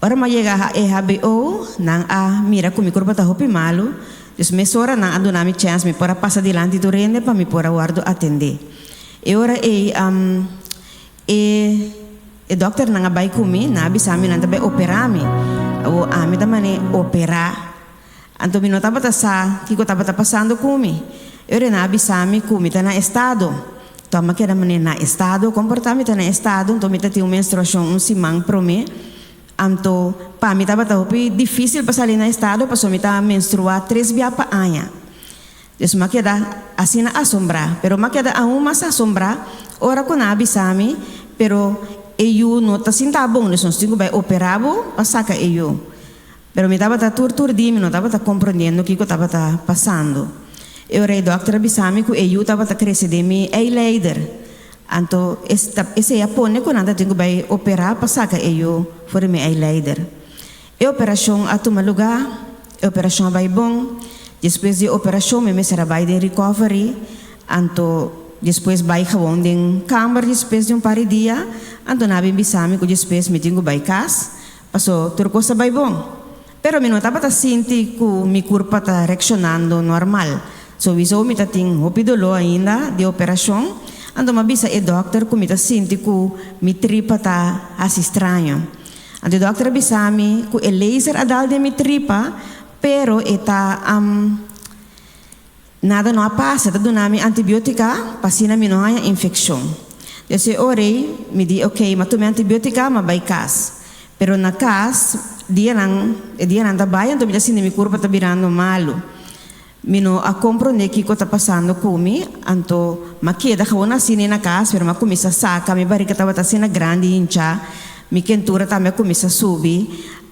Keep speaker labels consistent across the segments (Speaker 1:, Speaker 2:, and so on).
Speaker 1: Ora mi a yega EHBO, nan a mira ku mi kurpa ta hopi malu, dus mesora nan a duna mi chèns mi por a pasa dilanti tur hende pa mi por a wòrdu atendé. E ora ei e e dòkternan a bai ku mi, nan a bisa mi nan ta bai operá mi. Awor ami ta manera operá? Anto mi no tabata sa kiko tabata pasando ku mi. E ora nan a bisa mi ku mi ta na estado. Tòg mi a keda manera na estado? Kon por ta mi ta na estado? Anto mi ta tin un menstruashon un siman promé. Anto pa mi tabata hopi difísil pa sali na estado pasobra mi ta menstruá tres bia pa aña. Dus mi a keda asina asombrá. Pero mi a keda aun mas asombrá ora ku nan a bisa mi, Pero e yu no ta sinta bon, dus nos tin ku bai operá bo pa saka e yu. Pero mi tabata tur turdí, mi no tabata komprondiendo kiko tabata pasando. E ora e dòkter a bisa mi ku e yu tabata krese den mi eileider. Anto esei a pone ku nan ta tin ku bai operá pa saka e yu for di mi eileider. E operashon a tuma lugá, e operashon a bai bon. Despues di e operashon mi mester a bai den recovery, anto despues bai gewon den kamber despues di un par di dia. Anto nan a bin bisa mi ku despues mi tin ku bai kas. Paso tur kos a bai bon. Pero mi no tabata sinti ku mi kurpa ta reakshonando normal. Souiso mi ta tin hopi doló ainda di operashon, anto m'a bisa e dòkter ku mi ta sinti ku mi tripa ta hasi straño. Anto e dòkter a bisa mi ku e laser a dal den mi tripa, pero e ta nada no a pasa, e ta duna mi antibiotika pa asina mi no haña infekshon. Des e ora ei mi di ok, m'a tuma e antibiotika, m'a bai kas. Pero na kas, dianan, e dianan ta bai, anto mi ta sinti mi kurpa ta birando malu. Mi no a komprondé kiko ta pasando ku mi, anto m'a keda gewoon asina ei na kas, pero m'a kuminsá saka, mi barika tabata asina grandi hinchá, mi kentura tambe a kuminsá subi.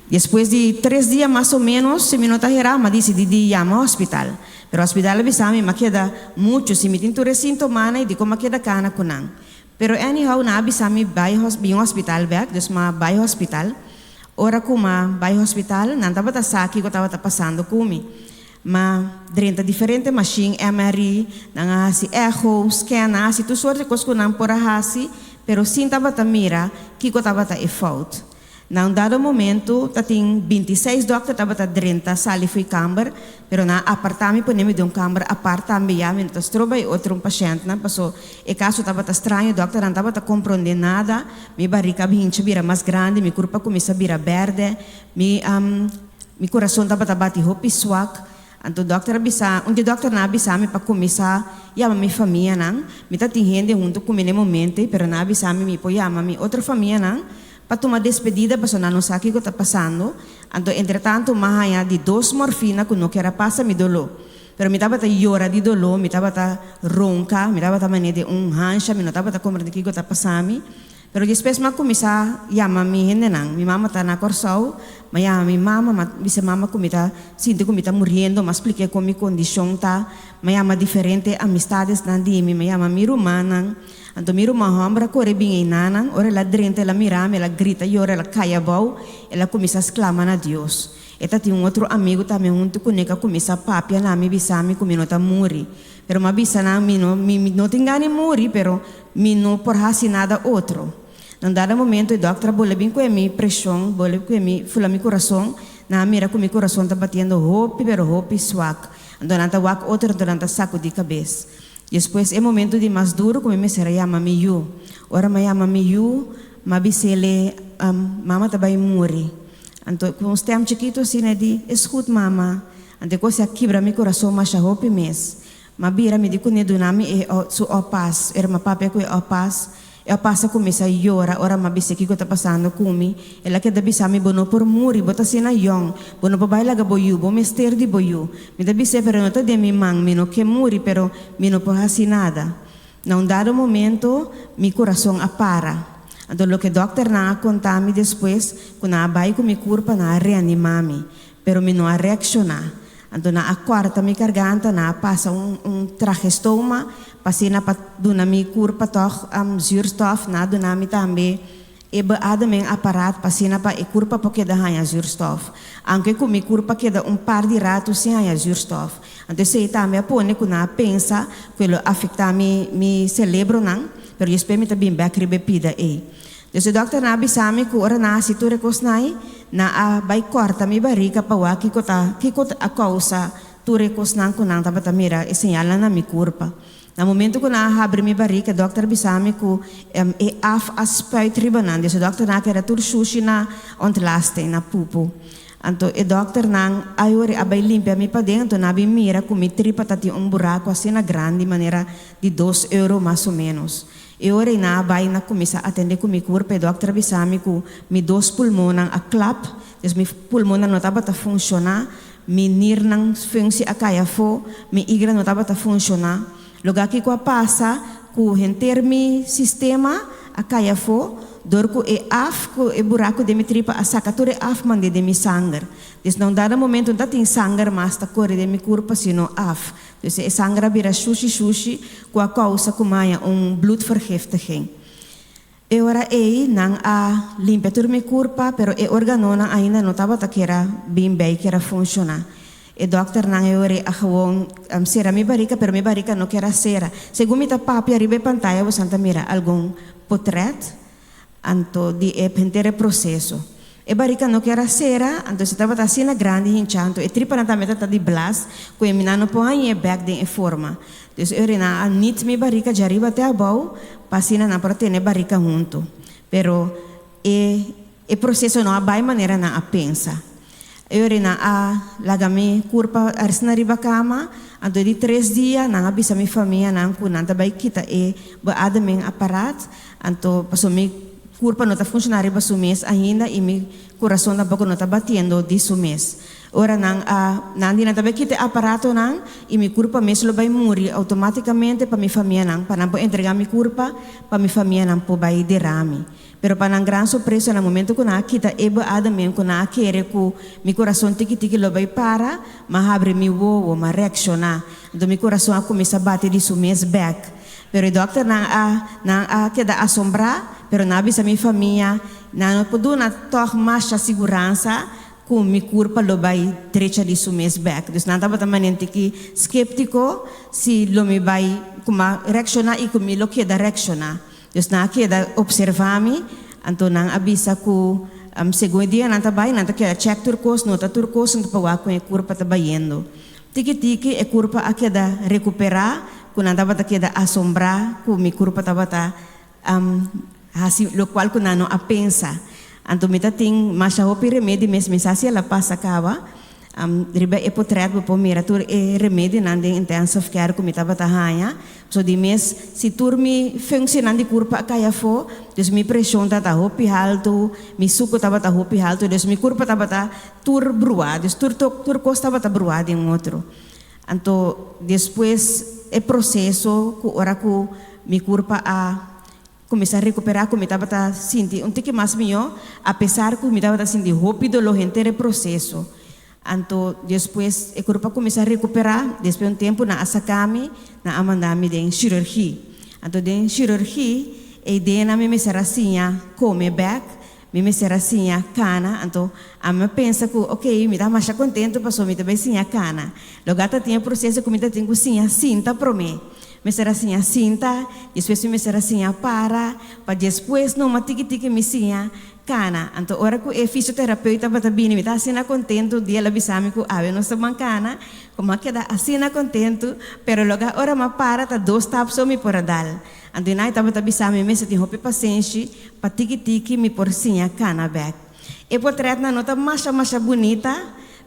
Speaker 1: Despues di tres dia mas o ménos, si mi no ta herá, m'a disidí di yama hospital. Pero hospital a bisa mi m'a keda muchu, si mi tin tur e sintomanan i dikon m'a keda kana ku nan. Pero anyhow, nan a bisa mi bai bin hospital bèk, dus m'a bai hospital. Ora ku m'a bai hospital, nan tabata sa kiko tabata pasando ku mi. M'a drenta diferente mashin, MRI, nan a hasi echo, scan, nan a hasi tur sorti kos ku nan por a hasi, pero sin tabata mira kiko tabata e fout. Na un dado momento ta tin 26 dòkter tabata drenta sali fo'i kamber, pero nan a apartá mi pone mi den un kamber apart tambe ya mi no ta stroba e otro pashèntnan paso e kaso tabata straño, dòkternan tabata komprondé nada, mi barika a hincha bira mas grandi, mi kurpa kuminsá bira bèrdè, mi mi kurason tabata bati hopi swak. Anto dòkter a bisa, un di e dòkternan a bisa mi pa kuminsá yama mi famianan, mi ta tin hende huntu ku mi na e momento ei, pero nan a bisa mi mi por yama mi otro famianan pa tuma despedida pasobra nan no sa kiko ta pasando. Anto entretantu m'a haña di dos morfina ku no ker a pasa mi doló. Pero mi tabata yora di doló, mi tabata ronka, mi tabata manera den un hansha, mi no tabata komprende kiko ta pasa mi. Pero despues m'a kuminsá yama mi hendenan. Mi mama ta na Kòrsou, m'a yama mi mama, m'a bisa mama ku mi ta sinti ku mi ta muriendo, m'a splik'é kon mi kondishon ta, m'a yama diferente amistadesnan di mi, m'a yama mi rumannan. Anto mi ruman hòmber a kore bin einanan, ora el a drenta el a mira mi, el a grita yora, el a kai abou, el a kuminsá sklama na Dios. E ta tin un otro amigu tambe huntu kuné ku a kuminsá papia na mi bisa mi ku mi no ta muri. Pero mi a bisa nan, mi no, mi no tin gana di muri, pero mi no por hasi nada otro. Na un dado momento e dòkter a bole bin kue mi preshon, bole kue mi, fula mi kurason, nan a mira ku mi kurason ta batiendo hopi pero hopi swak. Anto nan ta wak otro, anto nan ta sakudí kabes. Despues e momento di mas duro ku mi mester a yama mi yu. Ora mi a yama mi yu, mi a bis'el, Mama ta bai muri. Anto ku un stèm chikitu asina e di, Es goed mama. Anto e kos a kibra mi kurason masha hopi mes. Mi a bira mi di kuné duna mi e su opas. Ora mi a papia ku e opas, e opas a kuminsá yora ora mi a bis'é kiko ta pasando ku mi. El a keda bisa mi, Bo no por muri, bo ta asina yòn. Bo no por bai laga bo yu, bo mester di bo yu. Mi ta bis'é, pero no ta den mi man, mi no ke muri, pero mi no por hasi nada. Na un dado momento, mi kurason a para. Anto loke dòkternan a konta mi despues, ku nan a bai ku mi kurpa, nan a reanimá mi, pero mi no a reakshoná. Anto nan a kòrta mi garganta, nan a pasa un un tragestoma pa asina pa duna mi kurpa tòg zuurstof, nan a duna mi tambe e beademing aparaat pa asina pa e kurpa por keda haña zuurstof. Aunke ku mi kurpa keda un par di ratu sin haña zuurstof. Anto esei tambe a pone ku nan a pensa ku e lo afektá mi mi selebronan, pero despues mi ta bin bèk riba e pida ei. Dus e dòkternan a bisa mi ku ora nan a hasi tur e kosnan ei, nan a bai kòrta mi barika pa wak kiko ta kiko a kousa tur e kosnan ku nan tabata mira e señalnan na mi kurpa. Na momento ku nan a habri mi barika, e dòkter a bisa mi ku e af a spuit riba nan. Dus e dòkternan a keda tur shushi na ontlasting, na pupu. Anto e dòkternan a yori a bai limpia mi paden, anto nan a bin mira ku mi tripa ta tin un buraku asina grandi manera di dos euro mas o ménos. E ora ei nan a bai na kuminsá atendé ku mi kurpa, e dòkter a bisa mi ku mi dos pulmonnan a klap, dus mi pulmonnan no tabata funshoná, mi nirnan funsi a kai afó, mi igra no tabata funshoná. Lugá kiko a pasa ku henter mi sistema a kai afó dor ku e af ku e buraku den mi tripa a saka tur e af mand'é den mi sanger. Dus na un dado momento no ta tin sanger mas ta kore den mi kurpa sino af. Dus e sanger a bira shushi shushi ku a kousa ku maña un bloedvergiftiging. E ora ei nan a limpia tur mi kurpa, pero e organonan ainda no tabata kera bin bei kera funshoná. E dòkternan e ora ei a gewoon sera mi barika, pero mi barika no kera sera. Segun mi ta papia riba e pantaya bosan ta mira algun potrèt anto di e henter e proseso. E barika no kier a sera, anto si tabata asina grandi hinchá, anto e tripanan tambe ta ta di blas, ku e minan no por hañ'é bèk den e forma. Dus e orina a nit mi barika djariba te abou, pa asina nan por a tene e barika huntu. Pero e e proseso no a bai manera nan a pensa. E orina a laga mi kurpa arsina riba kama, anto di tres dia nan a bisa mi famianan ku nan ta bai kita e beademing apparaat, anto pasobra mi Kurpa no ta funshoná riba su mes ainda i mi kurason tampoko no ta batiendo di su mes. Ora nan a nan di nan ta bai kita e aparatonan i mi kurpa mes lo bai muri outomátikamente pa mi famianan pa nan por entregá mi kurpa pa mi famianan por bai derá mi. Pero pa nan gran sorpresa na momento ku nan a kita e beademing ku nan a kere ku mi kurason tiki tiki lo bai para, m'a habri mi wowo, m'a reakshoná. Anto mi kurason a kuminsá bati di su mes bèk. Pero e dòkternan a nan a keda asombrá, pero nan a bisa mi famia, nan no por duna tòg masha siguransa ku mi kurpa lo bai drecha di su mes bèk. Dus nan tabata manera tiki sképtiko si lo mi bai kuma reakshoná i ku mi lo keda reakshoná. Dus nan a keda opservá mi, anto nan a bisa ku segun e dianan ta bai, nan ta keda chèk tur kos, nota tur kos, anto pa wak kon e kurpa ta bayendo. Tiki tiki e kurpa a keda rekuperá, ku nan tabata keda asombrá ku mi kurpa tabata hasi lokual ku nan no a pensa. Anto mi ta tin masha hopi remedi mes, mi sa si el a pasa kaba. Riba e potrèt bo por mira tur e remedinan den intensive care ku mi tabata haña. So di mes si tur mi funccionan di curpa a cay afo, dus mi presion tabata hopi halto, mi suco tabata hopi halto, dus mi curpa tabata tur brua, dus tur tur cos tabata brua den otro. Anto despues e proceso cu ora cu mi curpa a cuminsa recupera cu mi tabata sinti un tiki mas miyo, apesar cu mi tabata sinti hopi dolor henter e proceso. Anto despues e kurpa kuminsá rekuperá, despues un tempu nan a saka mi, nan a manda mi den shirurgi. Anto den shirurgi e ideanan mi mester a siña kome bèk, mi mester a siña kana, anto ami a pensa ku oke mi ta masha kontentu pasobra mi ta bai siña kana. Loke a ta tin e proseso ku mi ta tin ku siña sinta promé. Mester a siña sinta, despues mi mester a siña para, pa despues numa tiki tiki mi siña Kana. Anto ora ku e fisioterapeuta tabata bini mi ta asina kontentu, di el a bisa mi ku awe nos ta ban kana, ku mi a keda asina kontentu, pero loke a ora mi a para ta dos stap so mi por a dal. Anto i tabata bisa mi mester tin hopi pasenshi pa tiki tiki mi por siña kana bèk. E potretnan no ta masha masha bunita,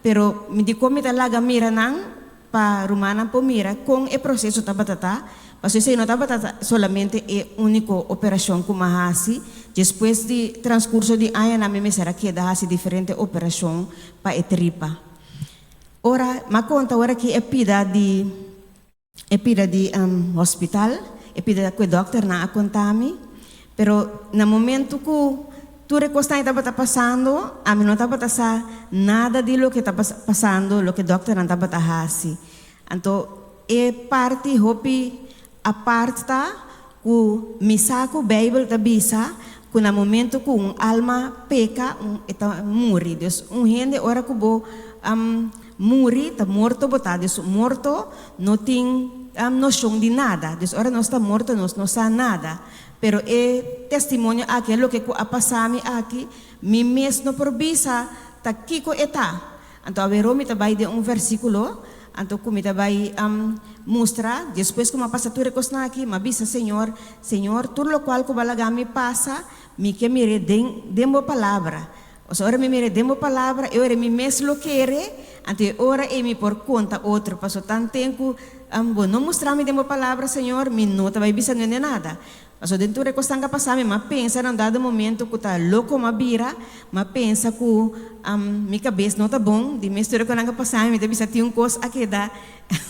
Speaker 1: pero mi di kon mi ta laga mira nan Pa rumannan por mira kon e proseso tabata ta, pasobra esei no tabata solamente e úniko operashon ku mi a hasi. Despues di transkurso di añanan mi mester a keda hasi diferente operashon pa e tripa. Ora mi a konta ora ki e pida di e pida di hospital, e pida ku e dòkternan a konta mi, Pero na momento cu tur e cosnan ei tabata pasando, ami no tabata sa nada di loke ta pasando, loke dokternan tabata haci. Anto e parti hopi apart ta cu mi sa cu Bijbel ta bisa cu na momento cu un alma peca, un e ta muri. Dus un hende ora cu bo muri, ta morto bo ta. Dus morto no tin nocion di nada. Dus ora nos ta morto nos no sa nada. Pero e testimonio aki, e loke ku a pasa mi aki, mi mes no por bisa ta kiko e ta. Anto aweró mi ta bai den un versíkulo, anto ku mi ta bai mustra, despues ku mi a pasa tur e kosnan aki, mi a bisa Señor, Señor, tur lokual ku bo a laga mi pasa, mi ke mir'é den den bo palabra. Osea, ora mi mir'é den bo palabra, e ora mi mes lo kere, anto e ora ei mi por konta otro. Pasobra tanten ku bo no mustra mi den bo palabra, Señor, mi no ta bai bisa nunde nada. Pasobra den tur e kosnan ku a pasa mi, mi a pensa na un dado momento ku ta loko mi a bira, mi a pensa ku mi kabes no ta bon, di mes tur e kosnan ku a pasa mi, mi ta bisa tin un kos a keda,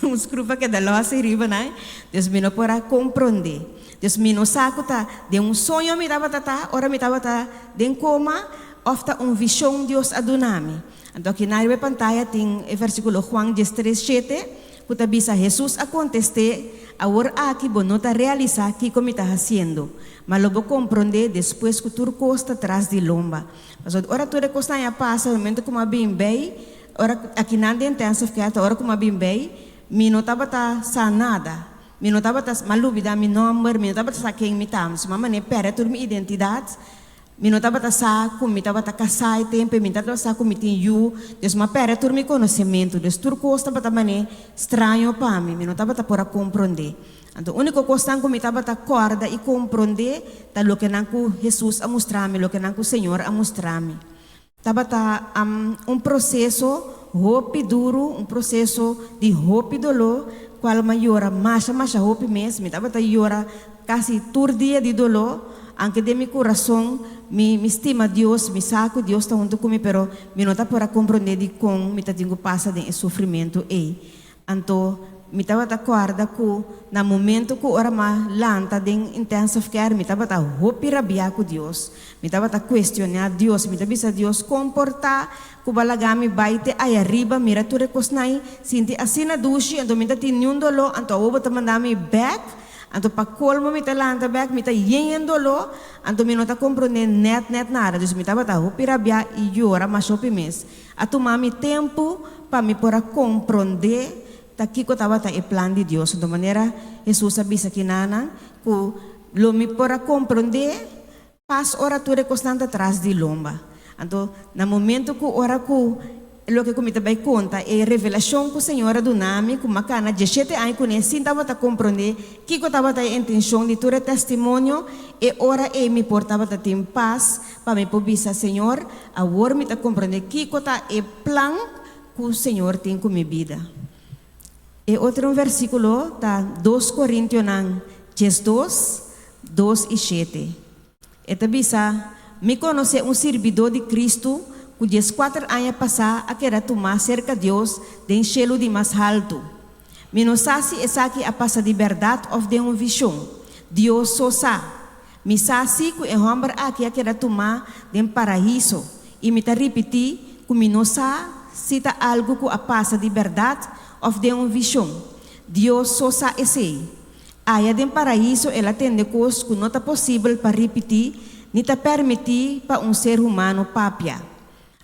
Speaker 1: un skruf a keda lòs ei riba nan, dus mi no por a komprondé. Dus mi no sa ku ta den un soño mi tabata ta ora mi tabata den koma òf ta un vishon Dios a duna mi. Anto aki na riba e pantaya tin e versíkulo Juan diestres shete ku ta bisa, Hesus a kontest'é, Awor aki bo no ta realisá kiko mi ta hasiendo, ma lo bo komprondé despues ku tur kos ta tras di lomba. Pasobra ora tur e kosnan a pasa, e momento ku mi a bin bei, ora akinan den intensive care ta ora ku mi a bin bei, mi no tabata sa nada. Mi no tabata, mi a lubidá mi nòmber, mi no tabata sa ken mi ta. Su mama ne pèrdè tur mi identidat. Mi no tabata sa ku mi tabata kasá e tempu ei, mi no tabata sa ku mi tin yu. Dus mi a pèrdè tur mi konosementu. Dus tur kos tabata manera straño pa mi, mi no tabata por a komprondé. Anto úniko kosnan ku mi tabata kòrda i komprondé ta lokenan ku Hesus a mustra mi, lokenan ku Señor a mustra mi. Tabata un proseso hopi duru, un proseso di hopi doló, kual mi a yora masha masha hopi mes. Mi tabata yora kasi tur dia di doló, anke den mi kurason mi mi stima Dios, mi sa ku Dios ta huntu ku mi, pero mi no ta por a komprondé dikon mi ta tin ku pasa den e sufrimentu ei. Anto mi tabata kòrda ku na momento ku ora m'a lanta den intensive care mi tabata hopi rabiá ku Dios. Mi tabata kuestioná Dios. Mi ta bisa Dios, Kon por ta ku bo a laga mi bai te aya riba, mira tur e kosnan ei, sinti asina dushi, anto mi ta tin niun doló, anto awor bo ta manda mi bèk? Anto pa kolmo mi ta lanta bèk, mi ta yen yen doló, anto mi no ta komprondé nèt nèt nada. Dus mi tabata hopi rabiá i yora masha hopi mes. A tuma mi tempu pa mi por a komprondé ta kiko tabata e plan di Dios. Anto manera Hesus a bisa kinanan ku lo mi por a komprondé pas ora tur e kosnan ta tras di lomba. Anto na momento ku ora ku loke ku mi ta bai konta e revelashon ku Señor a duna mi ku m'a kana dieshete aña kuné sin tabata komprondé kiko tabata e intenshon di tur e testimonio, e ora ei mi por tabata tin pas Pa mi por bisa, Señor, awor mi ta comprende kico ta e plan cu Señor tin cu mi bida. E otro un versiculo ta dos Corintionan 12, dos y shete. E ta bisa, Mi conoce un sirbidó di Cristo cu diescuater aña pasá a keda tumá cerca Dios den shelu di mas haltu. Mi no sa si esaki a pasa di berdad of den un vision. Dios so sa. Mi sa sí ku e hòmber aki a keda tumá den paraíso, i mi ta ripití ku mi no sa si ta algu ku a pasa di bèrdat òf den un vishon. Dios so sa esei. Aya den paraíso el a tende kos ku no ta posibel pa ripití ni ta pèrmití pa un ser humano papia.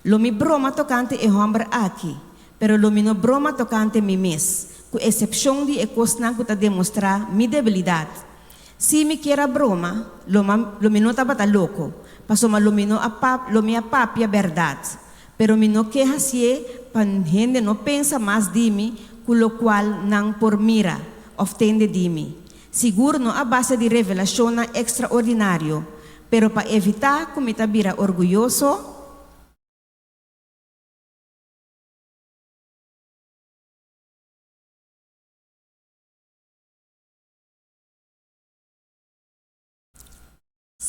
Speaker 1: Lo mi broma tokante e hòmber aki, pero lo mi no broma tokante mi mes, ku esepshon di e kosnan ku ta demostrá mi debilidat. Si mi kier a broma, lo ma lo mi no tabata loko, pasobra lo mi no a pap lo mi a papia bèrdat. Pero mi no ke hasié pa hende no pensa mas di mi ku lokual nan por mira òf tende di mi. Sigur no a base di revelashonnan ekstraordinario, pero pa evitá ku mi ta bira orguyoso,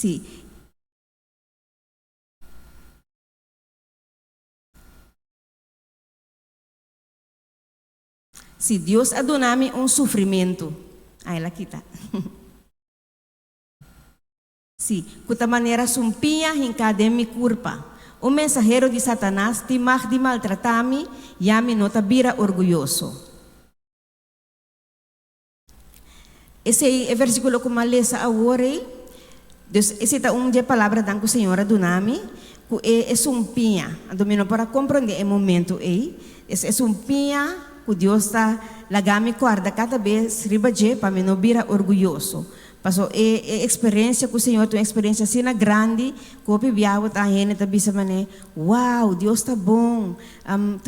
Speaker 1: Sí. Sí, Dios a duna mi un sufrimentu. Ay, el a kita. Sí, ku ta manera sumpiña hinká den mi kurpa. Un mensahero di Satanas tin mag di maltratá mi, ya mi no ta bira orguyoso. Esei e versíkulo ku mi a lesa awor ei. Dus esei ta un dje palabranan ku Señor a duna mi, ku e e sumpiña. Anto mi no por a komprondé e momentu ei. Es e sumpiña ku Dios ta laga mi kòrda kada bes riba dje pa mi no bira orguyoso. Paso e e eksperensia ku Señor ta un eksperensia asina grandi ku hopi biaha bo ta hende ta bisa manera, Wow, Dios ta bon!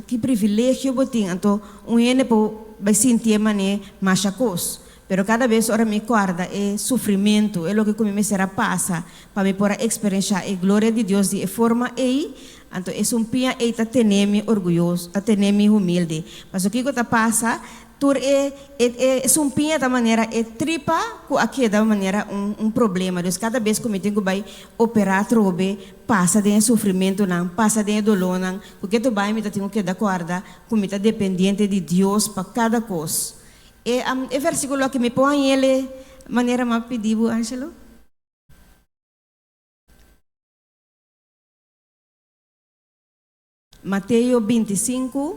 Speaker 1: Ki privilegio bo tin! Anto un hende por bai sintié manera masha kos. Pero kada bes ora mi kòrda e sufrimentu, e loke ku mi mester a pasa pa mi por a eksperenshá e gloria di Dios di e forma ei, anto e sumpiña ei ta tene mi orguyoso, ta tene mi humilde. Pasobra kiko ta pasa? Tur e e sumpiña ta manera e tripa ku a keda manera un un problema. Dus kada bes ku mi tin ku bai operá atrobe, pasa den e sufrimentunan, pasa den e dolónan, ku ke tu bai mi ta tin ku keda kòrda ku mi ta dependiente di Dios pa kada kos. E e versíkulo aki mi por hañ'el manera mi a pidi bo, Angelo? Mateo 25,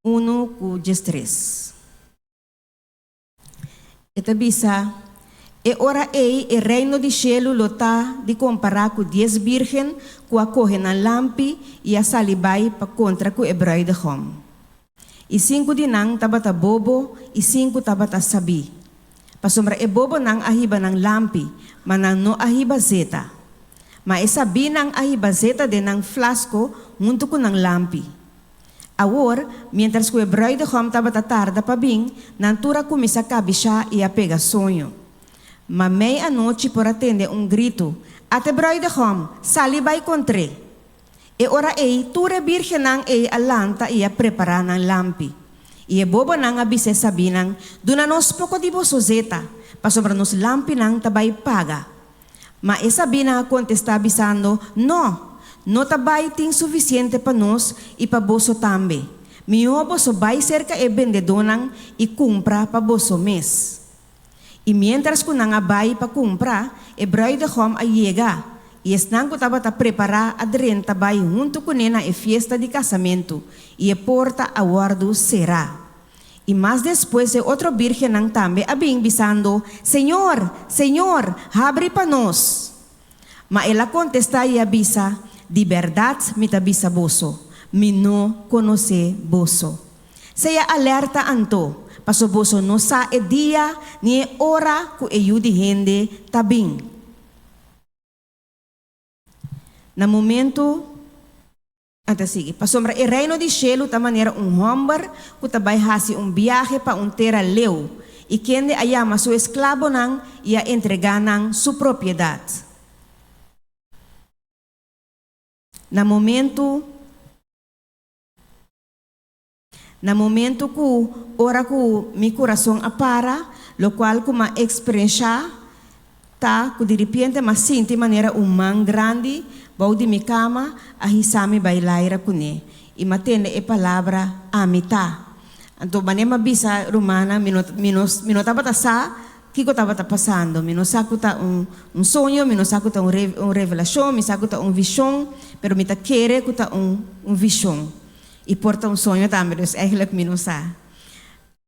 Speaker 1: 1 ku 13. E ta bisa, E ora ei e reino di shelu lo ta di kompará ku dies bírgen ku a kohe nan lampi i a sali bai pa kontra ku e brùidegòm. I sinku di nan tabata bobo i sinku tabata sabí. Pasobra e bobonan a hiba nan lampi, ma nan no a hiba zeta. Ma e sabínan a hiba zeta den nan flasko huntu ku nan lampi. Awor, miéntras ku e brùidegòm tabata tarda pa bin, nan tur a kuminsá kabishá i a pega soño. Ma mei anochi por a tende un gritu, Ata e brùidegòm! Sali bai kontr'é! E ora ei tur e bírgennan ei a lanta i a prepará nan lampi. I e bobonan a bisa e sabínan, Duna nos poko di boso zeta, pasobra nos lampinan ta bai paga. Ma e sabínan a kontestá bisando, No, no ta bai tin sufisiente pa nos i pa boso tambe. Mihó boso bai serka e bendedónan i kumpra pa boso mes. I miéntras ku nan a bai pa kumpra, e brùidegòm a yega, i esnan ku tabata prepará a drenta bai huntu kuné na e fiesta di kasamentu, i e porta a wòrdu será. I mas despues e otro bírgennan tambe a bin, bisando, Señor, Señor, habri pa nos! Ma el a kontestá i a bisa, Di bèrdat mi ta bisa boso, mi no konosé boso. Sea alerta anto, paso boso no sa e dia ni e ora ku e Yu di hende ta bin. Na momentu A ta sigui, Pasobra e Reino di shelu ta manera un hòmber ku ta bai hasi un biahe pa un tera leu, i kende a yama su esklabonan i a entregá nan su propiedat. Na momentu Na momentu ku ora ku mi kurason a para, lokual ku m'a eksperenshá ta ku diripiente m'a sinti manera un man grandi bou di mi kama a hisa mi bai laira kuné i m'a tende e palabra, Ami ta. Anto manera m'a bisa rumannan mi no mi no mi no tabata sa kiko tabata pasando. Mi no sa ku ta un un soño, mi no sa ku ta un un revelashon, mi sa ku ta un vishon, pero mi ta kere ku ta un un vishon. I por ta un soño tambe, dus eigenlijk mi no sa.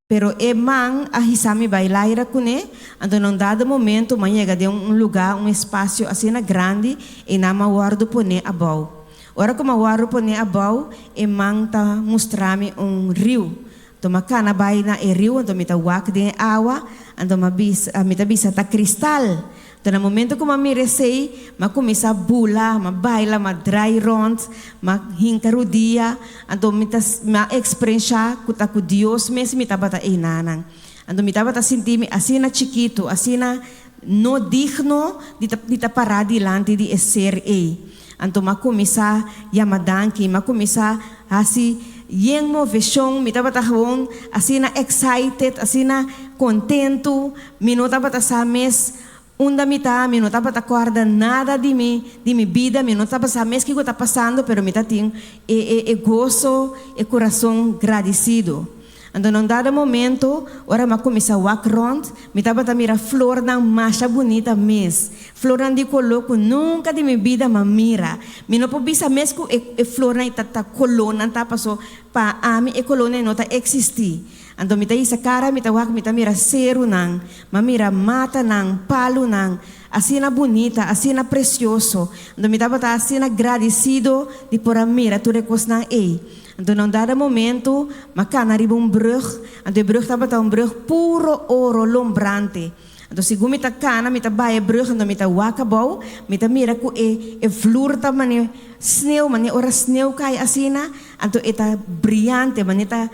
Speaker 1: Pero e man a hisa mi bai laira kuné, anto na un dado momento m'a yega den un lugá, un espasio asina grandi, i nan m'a wòrdu poné abou. Ora ku m'a wòrdu poné abou, e man ta mustra mi un riu. Anto m'a kana bai na e riu, anto mi ta wak den e awa, anto m'a bisa, mi ta bisa, ta kristal! Ta na momento ku m'a mira esei, m'a kuminsá bula, m'a baila, m'a drai rònt, m'a hinka rudia, anto mi ta m'a eksperenshá ku ta ku Dios mes mi tabata einanan. Anto mi tabata sinti mi asina chikitu, asina no digno di ta di ta pará dilanti di e ser ei. Anto m'a kuminsá yama danki, m'a kuminsá hasi yen moveshon, mi tabata gewoon asina excited, asina kontentu, mi no tabata sa mes unda mi ta, mi no tabata kòrda nada di mi di mi bida, mi no tabata sa mes kiko ta pasando, pero mi ta tin e e e goso, e kurason gradisido. Anto na un dado momento, ora mi a kuminsá wak rònt, mi tabata mira flornan masha bunita mes, flornan di koló ku nunka di mi bida mi a mira. Mi no por bisa mes ku e e flornan ei ta ta kolónan ta, paso pa ami e kolónan ei no ta eksistí. Anto mi ta hisa kara, mi ta wak, mi ta mira serunan, mi a mira matanan, palunan, asina bunita, asina presioso. Anto mi tabata asina gradisido di por a mira tur e kosnan ei. Anto na un dado momento m'a cana riba un brug, anto e brug tabata un brug puro oro lombrante. Anto segun mi ta kana, mi ta bai e brug, anto mi ta wak abou, mi ta mira ku e e vloer ta mane sneu, mane ora sneu kai asina, anto e ta briante, mane ta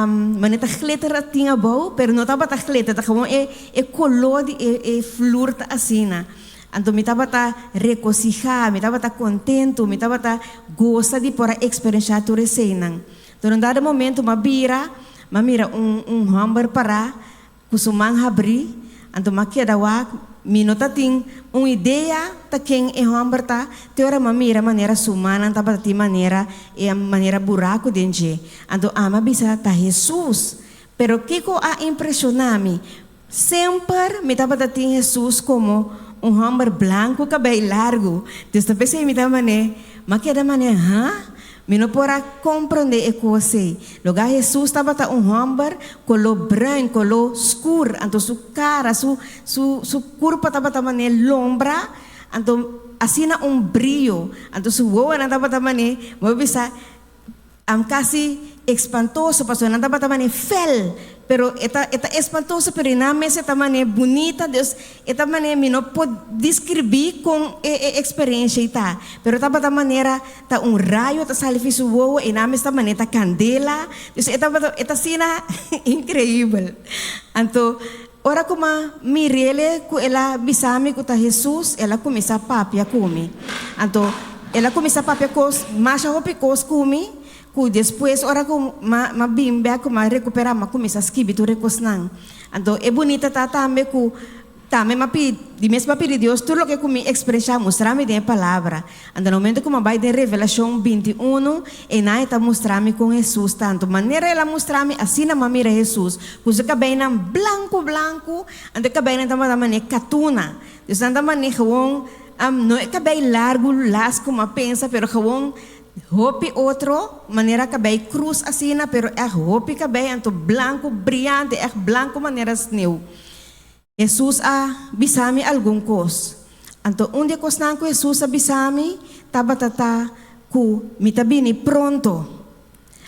Speaker 1: mane ta glitter a tin abou, pero no tabata glitter, ta gewoon e e koló di e e vloer ta asina. Anto mi tabata regosihá, mi tabata kontentu, mi tabata gosa di por a eksperenshá tur eseinan. Anto na un dado momento m'a bira, m'a mira un un hòmber pará ku su man habrí, anto m'a keda wak, mi no ta tin un idea ta ken e hòmber ta, te ora m'a mira manera su mannan tabata tin manera e manera buraku den dje. Anto ami a bisa, Ta Hesus! Pero kiko a impreshoná mi? Semper mi tabata tin Hesus komo un hòmber blanku kabei largu. Dus ta p'esei mi ta man'é, m'a keda man'é, Ha? Mi no por a komprondé e kos ei. Lugá Hesus tabata un hòmber koló bruin, koló skur, anto su kara, su su su kurpa tabata man'é lombra, anto asina un brio, anto su wowonan tabata man'é, bo a bisa, Am casi espantoso pasobra nan tabata mane fel, pero e ta e ta espantoso pero e nan mes e ta mane bunita, dus e ta mane mi no por describi con e e experiencia ei ta, pero tabata manera ta un rayo ta sali fi su wowo e nan mes ta mane ta candela, dus e tabata e ta asina increibel. Anto ora cu m'a mirele cu el a bisa mi cu ta Jesus, el a cuminsa papia cu mi. Anto el a cuminsa papia cos, masha hopi cos cu mi, cu despues ora cu m'a m'a bin bek cu m'a recupera m'a cuminsa skibi tur e cosnan. Anto e bunita ta tambe cu Tambe m'a pidi, di mes m'a pidi Dios tur loke ku mi ekspresá, mustra mi den e Palabra. Anto na momento ku m'a bai den Revelashon 21, einan e ta mustra mi kon Hesus ta. Anto manera el a mustra mi, asina m'a mira Hesus, ku su kabeinan blanku blanku, anto e kabeinan tabata manera katuna. Dus nan ta manera gewoon, no e kabei largu las ku m'a pensa, pero gewoon hopi otro, manera kabei krus asina, pero ègt hopi kabei, anto blanku briante, ègt blanku manera sneu. Hesus a bisa mi algun kos. Anto un di e kosnan ku Hesus a bisa mi tabata ta ku mi ta bini pronto.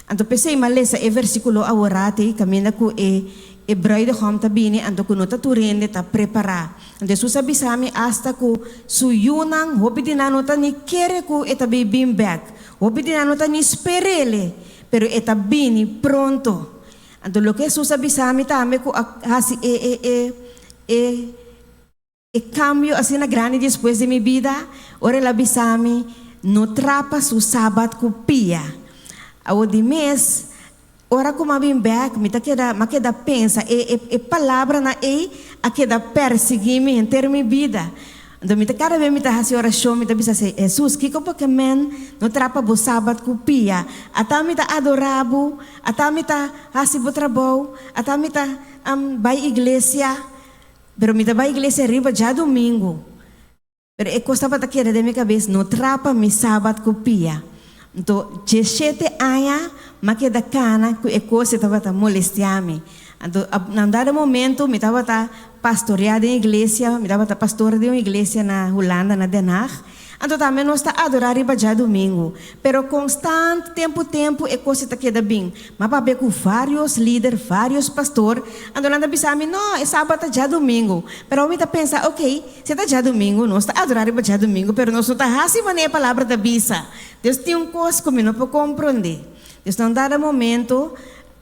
Speaker 1: Anto p'esei mi a lesa e versíkulo aworati ei kaminda ku e e bruidegom ta bini anto ku no ta tur hende ta prepará. Anto Hesus a bisa mi asta ku su yunan hopi di nan no ta ni kere ku e ta bin bin bèk. Hopi di nan no ta ni sper'ele, pero e ta bini pronto. Anto loke Hesus a bisa mi tambe ku a hasi e e e e e kambio asina grandi despues di mi bida, ora el a bisa mi, No trapa su sabat ku pia. Awor di mes, ora ku mi a bin bèk, mi ta keda, mi a keda pensa, e e e palabranan ei a keda persiguí mi henter mi bida. Anto mi ta kada bes mi ta hasi orashon, mi ta bisa se, Hesus, kiko bo ke men no trapa bo sabat ku pia? Ata mi ta adorá bo, ata mi ta hasi bo trabou, ata mi ta bai iglesia, pero mi ta bai iglesia riba djadumingu. Pero e kos tabata keda den mi kabes, no trapa mi sabat ku pia. Anto djeshete aña m'a keda kana ku e kos e tabata molestiá mi. Anto na un dado momento mi tabata pastoreá den iglesia, mi tabata pastor den un iglesia na Hulanda, na Den Haag. Anto tambe nos ta adorá riba djadumingu. Pero konstant, tempu tempu e kos e ta keda bin. M'a papia ku vários lider, vários pastor, anto nan ta bisa mi, No, e sabat ta djadumingu. Pero mi ta pensa, Oké, si e ta djadumingu, nos ta adorá riba djadumingu, pero nos no ta hasi manera e palabra ta bisa. Dios tin un kos ku mi no por komprondé. Dios na un dado momento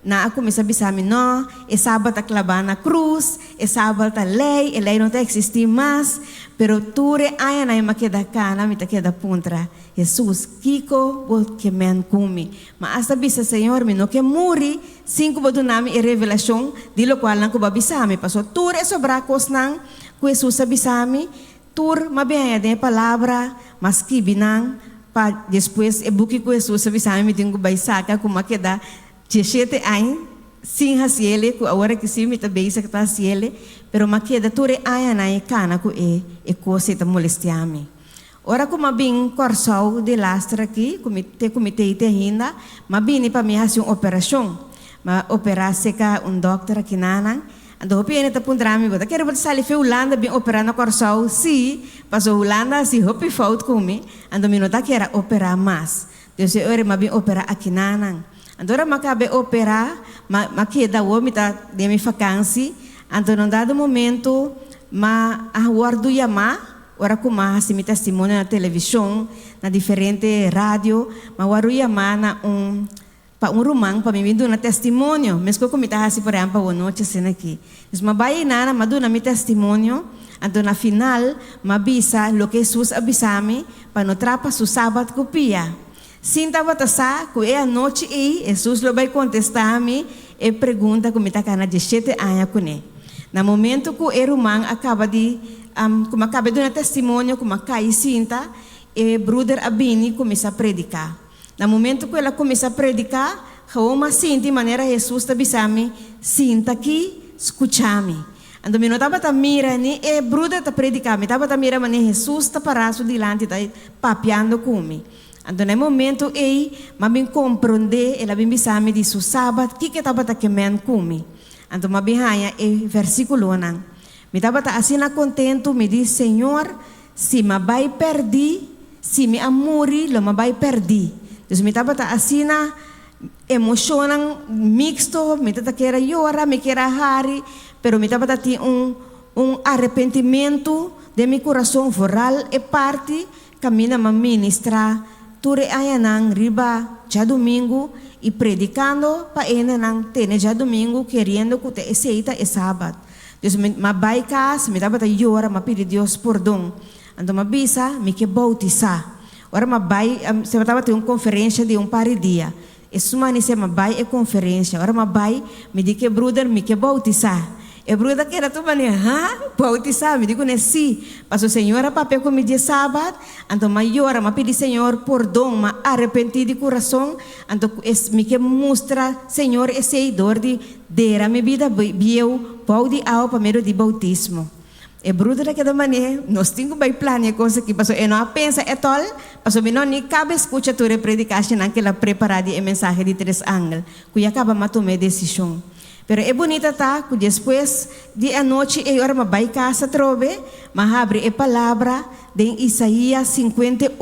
Speaker 1: nan a kuminsá bisa mi, No, e sabat ta klabá na krus, e sabat ta lei, e lei no ta eksistí mas. Pero tur e añanan mi a keda kana, mi ta keda puntra, Hesus, kiko bo ke men ku mi? Mi a asta bisa, Señor, mi no ke muri sin ku bo duna mi e revelashon di lokualnan ku bo a bisa mi. Pasobra tur e sobrá kosnan ku Hesus a bisa mi, Tur m'a beña den e palabra, m'a skibi nan pa despues e buki ku Hesus a bisa mi mi tin ku bai saka ku m'a keda dieshete aña sin hasiele ku awor aki si mi ta bezig ta hasiele, pero m'a keda tur e añanan e kana ku e e kos ei ta molestia mi. Ora ku m'a bin Kòrsou di laster aki ku mi te ku mi tei te ainda, m'a bini pa mi hasi un operashon. M'a operá seka un dòkter aki nanan. Anto hopi hende ta puntra mi, bo ta kere bo ta sali fe Hulanda bin operá na Kòrsou? Sí, paso Hulanda hasi hopi fout ku mi, anto mi no ta kere operá mas. Dus e ora mi a bin operá akinanan. Anto ora mi a kaba e operá, mi a keda awor mi ta den mi fakansi, anto na un dado momento. m'a a wòrdu yamá ora ku m'a hasi mi testimonio na televishon, na diferente radio, m'a wòrdu yamá na un pa un ruman pa mi bin duna testimonio, meskos ku mi ta hasi por ehèmpel awonochi asina aki. Dus m'a bai einan, m'a duna mi testimonio, anto na final m'a bisa loke Hesus a bisa mi pa no trapa su sabat ku pia. Sin tabata sa ku e anochi ei Hesus lo bai kontestá mi e pregunta ku mi ta kana dieshete aña kuné. Na momentu ku e ruman a kaba di ku mi a kaba di duna testimonio ku mi a kai sinta, e bruder a bini kuminsá prediká. Na momentu ku el a kuminsá prediká, gewoon mi a sinti manera Hesus ta bisa mi, Sinta aki, skucha mi. Anto mi no tabata mira ni e bruder ta prediká, mi tabata mira manera Hesus ta pará su dilanti ta papiando ku mi. Anto na e momento ei, m'a bin komprondé, el a bin bisa mi di su Sabat, kiko e tabata ke men ku mi. Anto m'a bin haña e versíkulonan. Mi tabata asina kontentu, mi di, Señor, si m'a bai pèrdí, si mi a muri, lo m'a bai pèrdí. Dus mi tabata asina emoshonnan miksto, mi tabata kier a yora, mi kier a hari, pero mi tabata tin un un arepentimentu den mi kurason, vooral e parti Kaminda m'a ministrá tur e añanan riba djadumingu i predikando pa hendenan tene djadumingu keriendo ku ta esei ta e sabat. Dus mi m'a bai kas, mi tabata yora, m'a pidi Dios pordon. Anto m'a bisa mi ke boutisá. Ora m'a bai, se tabatin un konferensha di un par di dia. E sumanisé m'a bai e konferensha. Ora m'a bai, mi di ku e bruder, Mi ke boutisá. E bruder a keda tur manera, Ha? Boutisá? Mi di kuné, Sí. Pasobra Señor a papia ku mi dje sabat. Anto m'a yora, m'a pidi Señor pordon, m'a arepentí di kurason. Anto ku es mi ke mustra Señor esei dor di dera mi bida bieu bou di awa pa medio di boutismo. E bruder a keda man'é, Nos tin ku bai plania e kos aki, pasobra e no a pensa etòl, pasobra mi no ni kaba skucha tur e predikashinan ku el a prepará di e mensahe di tres angel, ku ya kaba m'a tuma e desishon. Pero e bunita ta ku despues di e anochi ei ora m'a bai kas atrobe, m'a habri e palabra den Isaías 58.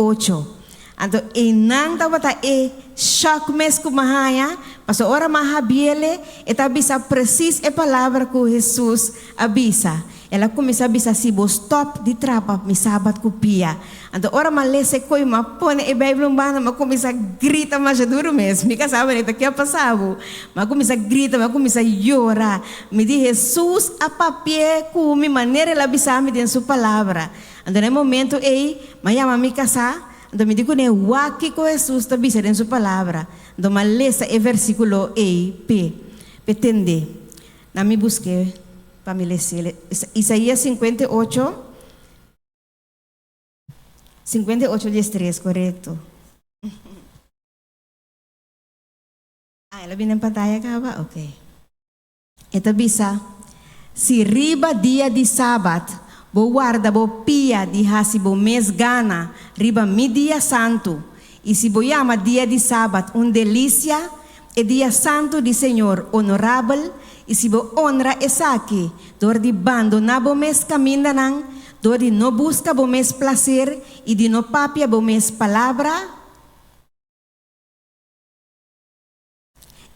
Speaker 1: Anto einan tabata e shòk mes ku m'a haña, pasobra ora m'a habiele, e ta bisa presis e palabra ku Hesus a bisa. El a kuminsá bisa, Si bo stòp di trapa mi sabat ku pia. Anto ora m'a lesa e koi, m'a pone e Beibel un banda, m'a kuminsá grita masha duru mes. Mi ka sa manera ta ke a pasa bo. M'a kuminsá grita, m'a kuminsá yora. Mi di, Hesus a papi'é ku mi manera el a bisa mi den su palabra. Anto na e momento ei, m'a yama mi kasá, anto mi di kuné, Wak kiko Hesus ta bisa den su Palabra. Anto m'a lesa e versíkulo ei p'e, p'e tend'é. Na mi busk'é pa mi les'é. Isaías 58, 58 diestres, korekto. Ah, el a bini den pantaya kaba? Oké. E ta bisa, Si riba dia di sabat bo warda bo pia di hasi bo mes gana riba mi dia santu, i si bo yama dia di sabat un delisia, e dia santu di señor onorabel, i si bo onra esaki dor di bandoná bo mes kamindanan, dor di no buska bo mes plaser i di no papia bo mes palabra,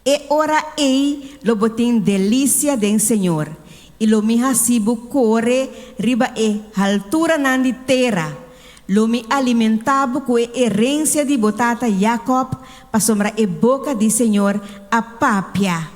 Speaker 1: E ora ei lo bo tin delisia den Señor, i lo mi hasi bo kore riba e halturanan di tera. Lo mi alimentá bo ku e erensia di bo tata Jakòb, pasobra e boka di Señor a papia.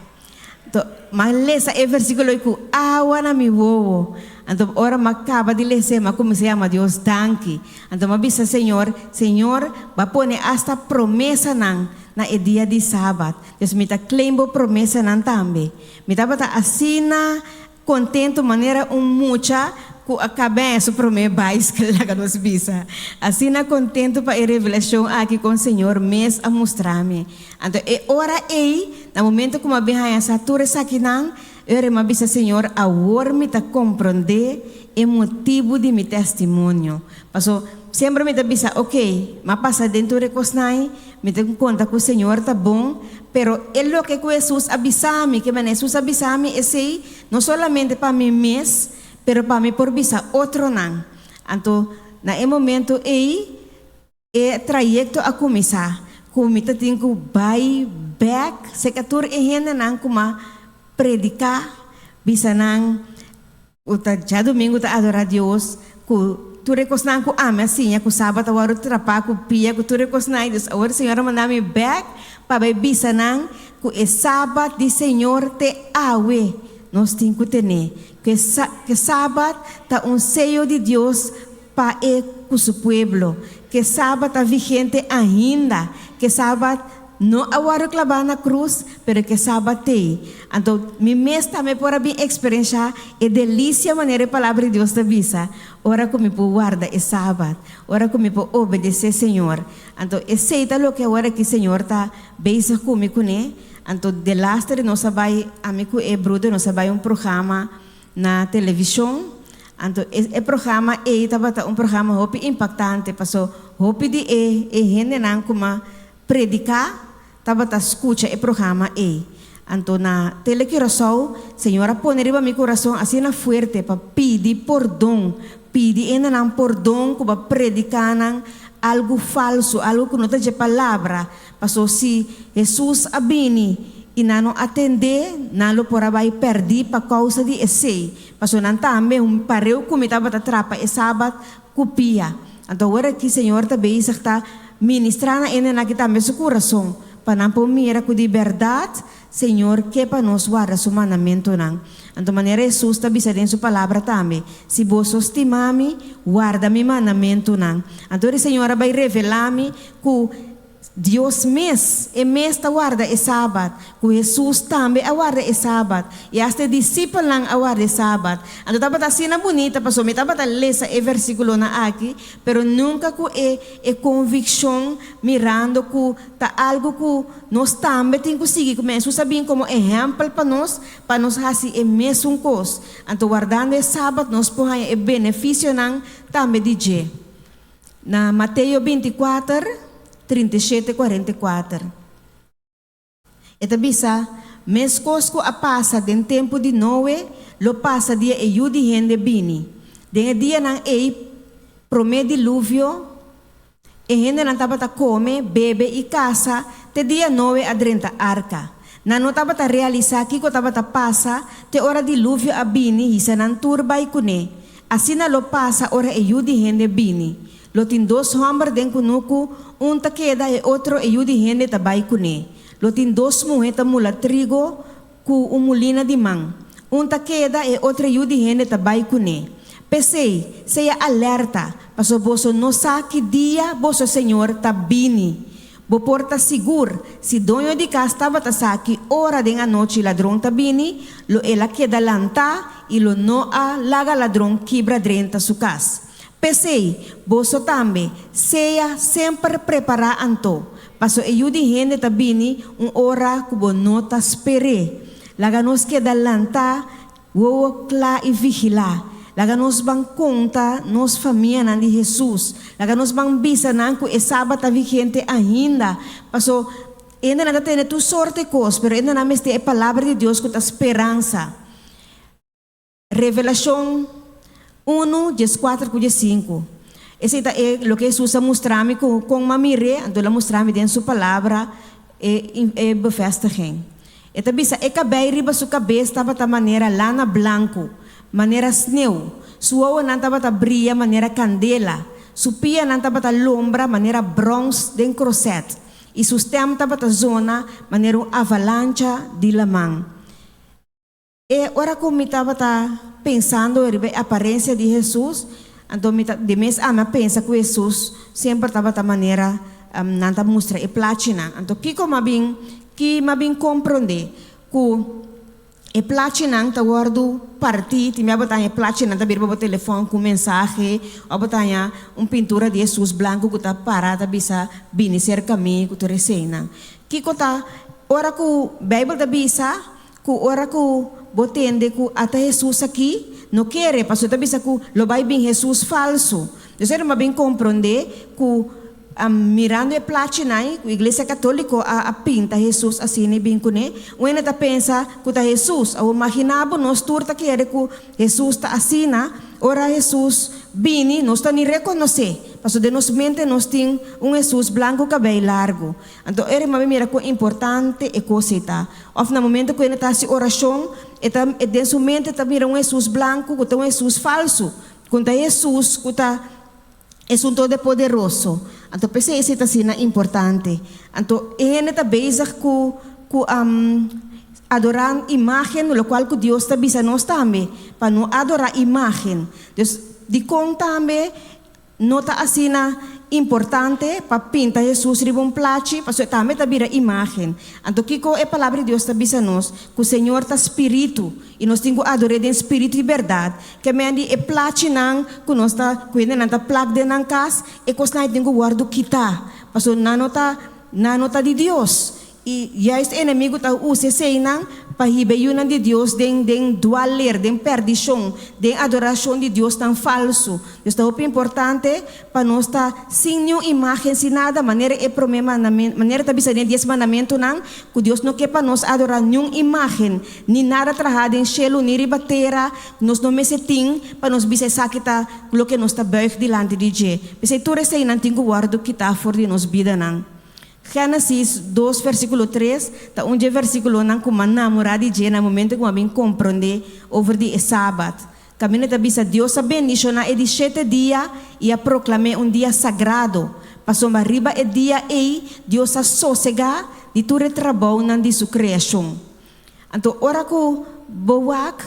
Speaker 1: Anto, m'a lesa e versíkulo ei ku awa na mi wowo. Anto, ora m'a kaba di les'é, m'a kuminsá yama Dios danki. Anto m'a bisa Señor, Señor, bo a pone asta promesanan na e dia di Sabat. Dus mi ta claim bo promesanan tambe. Mi tabata asina kontentu manera un mucha ku a kab'é su promé baiskel, laga nos bisa. Asina kontentu pa e revelashon aki kon Señor mes a mustra mi. Anto e ora ei, na momento ku mi a bin haña sa tur esakinan, e ora mi a bisa Señor, awor mi ta komprondé e motibu di mi testimonio. Paso, semper mi ta bisa, ok, mi a pasa den tur e kosnan ei, Mi ta konta ku Señor ta bon, pero e loke ku Hesus a bisa mi, ke manera Hesus a bisa mi esei, no solamente pa mi mes, pero pa mi por bisa otronan. Anto, na e momento ei, e trayekto a kuminsá, ku mi ta tin ku bai bèk serka tur e hendenan ku m'a prediká, bisa nan. Ku ta djadumingu ta adorá Dios ku tur e kosnan ku ami a siña ku sabat a wòrdu trapá ku pia ku tur e kosnan ei. Dus awor Señor a manda mi bèk pa bai bisa nan ku e sabat di Señor te awe nos tin ku ten'é. Ku e ku e sabat ta un seyo di Dios pa e ku su pueblo. Ku e sabat ta vigente ainda. Ku e sabat No a wòrdu klabá na krus, pero ke Sabat t'ei. Anto, mi mes tambe por a bin eksperenshá e delisia manera e Palabra di Dios ta bisa, ora ku mi por warda e Sabat, ora ku mi por obedesé Señor. Anto, esei ta loke awor aki Señor ta bezig ku mi kuné. Anto, delaster nos a bai, ami ku e bruder nos a bai un programa na televishon. Anto, e e programa ei tabata un programa hopi impaktante, paso hopi di e e hendenan ku m'a Prediká tabata skucha e programa ei. Anto na Tele Curaçao, Señor a pone riba mi kurason asina fuerte pa pidi pordon, pidi hendenan pordon ku bo a prediká nan algu falsu, algu ku no ta dje palabra. Paso si Hesus a bini i nan no atendé, nan lo por a bai pèrdí pa kousa di esei. Paso nan tambe un pareu ku mi tabata trapa e sabat ku pia. Anto awor aki Señor ta bezig ta ministrá na hendenan aki tambe su kurason, pa nan por mira ku di bèrdat Señor ke pa nos warda su mandamentunan. Anto manera Hesus ta bisa den su palabra tambe, Si boso stima mi, warda mi mandamentunan. Anto di Señor a bai revelá mi ku Dios mes, E mes ta warda e Sabat, ku Hesus tambe a warda e Sabat, i asta e disipelnan a warda e Sabat. Anto tabata asina bunita pasobra mi tabata lesa e versikulonan aki, pero nunka ku e e konvikshon mirando ku ta algu ku nos tambe tin ku sigui ku Hesus a bin komo ehèmpel pa nos, pa nos hasi e mesun kos. Anto wardando e Sabat nos por haña e benefisionan tambe di dje. Na Mateo 24, 37, 44, e ta bisa, Meskos ku a pasa den tempu di Noe, lo pasa dia e Yu di hende bini. Den e dianan ei promé diluvio, e hendenan tabata kome, bebe i kasa te dia Noe a drenta arka. Nan no tabata realisá kiko tabata pasa te ora diluvio a bini hisa nan tur bai kuné. Asina lo pasa ora e Yu di hende bini. Lo tin dos hòmber den kunuku, un ta keda e otro e Yu di hende ta bai kuné. Lo tin dos muhé ta mula trigo ku un mulina di man, un ta keda e otro e Yu di hende ta bai kuné. P'esei, sea alerta, pasobra boso no sa ki dia boso Señor ta bini. Bo por ta sigur, si doño di kas tabata sa ki ora den anochi ladron ta bini, lo el a keda lantá i lo no a laga ladron kibra drenta su kas. P'esei, boso tambe, sea semper prepará anto, paso e Yu di hende ta bini un ora ku bo no ta sper'é. Laga nos keda lantá Wowo kla i vigilá. Laga nos ban konta nos famianan di Hesus. Laga nos ban bisa nan ku e Sabat ta vigente ainda. Paso, hendenan ta tene tur sorte kos, pero hendenan mester e Palabra di Dios ku ta speransa. Revelashon unu, dieskuater ku diesinku. Esei ta e loke Hesus a mustra mi ku kon m'a mir'é, anto el a mustra mi den su Palabra e e bevestiging. E ta bisa, E kabei riba su kabes tabata manera lana blanku, manera sneu. Su wowonan tabata bria manera kandela. Su pianan tabata lombra manera bròns den krosèt, i su stèm tabata zona manera un avalancha di laman. E ora ku mi tabata pensando riba e aparensia di Hesus, anto mi ta di mes ami a pensa ku Hesus semper tabata manera nan ta mustra e plachinan. Anto kiko m'a bin ki m'a bin komprondé? Ku e plachinan ta wòrdu partí, tin bia bo ta haña e plachinan ta bira pa bo telefòn ku un mensahe òf bo ta haña un pintura di Hesus blanku ku ta para ta bisa bini serka mi ku tur eseinan. Kiko ta ora ku Beibel ta bisa Ku ora ku bo tende ku ata Hesus aki, no kere, pasobra ta bisa ku lo bai bin Hesus falsu. Entonces e bin komprondé ku mirando e plachinan ku Iglesia Katoliko a a pinta Hesus asina i bin kuné, un hende ta pensa ku ta Hesus. Awor maginá bo nos tur ta kere ku Hesus ta asina, ora Hesus bini nos ta ni rekonosé. Paso den nos mente nos tin un Hesus blanku kabei largu. Anto ere mami mira kon importante e kos ei ta. Òf na momento ku hende ta hasi orashon, e ta den su mente ta mira un Hesus blanku ku ta un Hesus falsu, ku ta Hesus ku ta Esun Todopoderoso. Anto p'esei esei ta asina importante. Anto e hende ta bezig ku ku adorá imágen, lokual ku Dios ta bisa nos tambe, pa no adorá imágen. Dus, dikon tambe no ta asina importante pa pinta Hesus riba un plachi? Pasobra e tambe ta bira imágen. Anto kiko e Palabra di Dios ta bisa nos? Ku Señor ta Spiritu, i nos tin ku ador'é den spiritu i bèrdat. Ke men di e plachinan ku nos ta, ku hendenan ta plak den nan kas, e kosnan ei tin ku wòrdu kitá, pasobra nan no ta, nan no ta di Dios. I juist e enemigu ta usa eseinan pa hiba e yunan di Dios den den dwaler, den perdishon, den adorashon di diosnan falsu. Dus ta hopi importante pa nos ta sin niun imágen, sin nada, manera e promé mandamentu, manera ta bisa den e dies mandamentunan, ku Dios no ke pa nos adorá niun imágen, ni nada trahá den shelu ni riba tera, nos no mester tin pa nos bisa esaki ta loke nos ta buig dilanti di dje. P'esei tur eseinan tin ku wòrdu kitá for di nos bidanan. Génesis dos versíkulo tres ta un dje versíkulonan ku m'a namorá di dje na momento ku m'a bin komprondé over di e Sabat. Kaminda ta bisa Dios a bendishoná e di shete dia i a proklam'é un dia sagrado, pasobra riba e dia ei Dios a sosegá di tur e trabounan di su kreashon. Anto ora ku bo wak,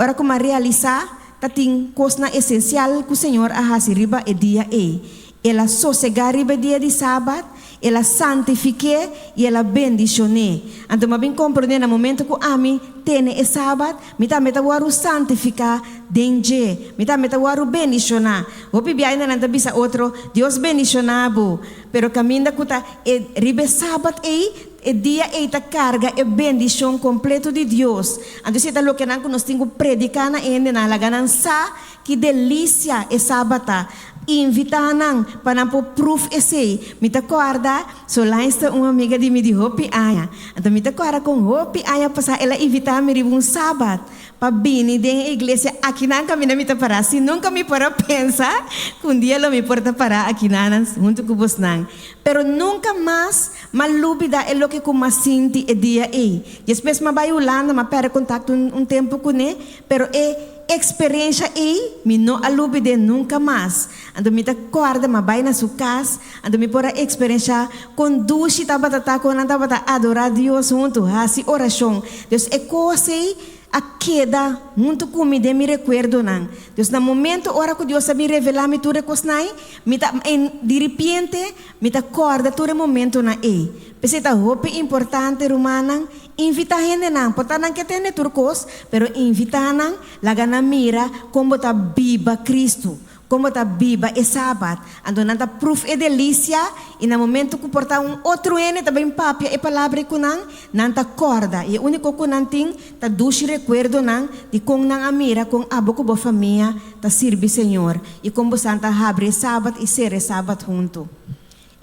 Speaker 1: Ora ku m'a realisá ta tin kosnan esensial ku Señor a hasi riba e dia ei. El a sosegá riba e dia di Sabat, El a santifik'é i El a bendishon'é. Anto m'a bin komprondé na momento ku ami tene e Sabat, mi tambe ta wòrdu santifiká den dje, mi tambe ta wòrdu bendishoná. Hopi bia ainda nan ta bisa otro, Dios bendishoná bo. Pero kaminda ku ta e riba e Sabat ei, E dia ei ta karga e bendishon kompleto di Dios. Anto esei ta lokenan ku nos tin ku prediká na hendenan, laga nan sa ki delisia e Sabat ta. Invitá nan pa nan por pruf esei. Mi ta kòrda, Solange ta un amiga di mi di hopi aña. Anto mi ta kòrda kon hopi aña pasá el a invitá mi riba un Sabat pa bini den e iglesia akinan kaminda mi ta pará. Si nunka mi por a pensa ku un dia lo mi por ta pará akinanan huntu ku bosnan. Pero nunka mas m'a lubida e loke ku m'a sinti e dia ei. Despues m'a bai Hulanda, m'a pèrdè kontakto un tempu kuné, pero e eksperensha ei mi no a lubid'é nunka mas. Anto mi ta kòrda m'a bai na su kas, anto mi por a eksperenshá kon dushi tabata ta kon nan tabata adorá Dios huntu, hasi orashon. Dus e kos ei a keda huntu ku mi den mi rekuerdonan. Dus na momento ora ku Dios a bin revelá mi tur e kosnan ei, Mi ta, en, diripiente, mi ta kòrda tur e momentonan ei. P'esei ta hopi importante, rumannan, invitá hendenan. Por ta nan ke tende tur kos, pero invitá nan, laga nan mira kon bo ta biba Kristu, kon bo ta biba e Sabat. Anto nan ta pruf e delisia, i na momento ku por ta un otro hende ta bin papia e palabra ei ku nan, nan ta kòrda. I e úniko ku nan tin ta dushi rekuerdonan di kon nan a mira kon abo ku bo famia ta sirbi Señor i kon bosan ta habri e Sabat i sera e Sabat huntu.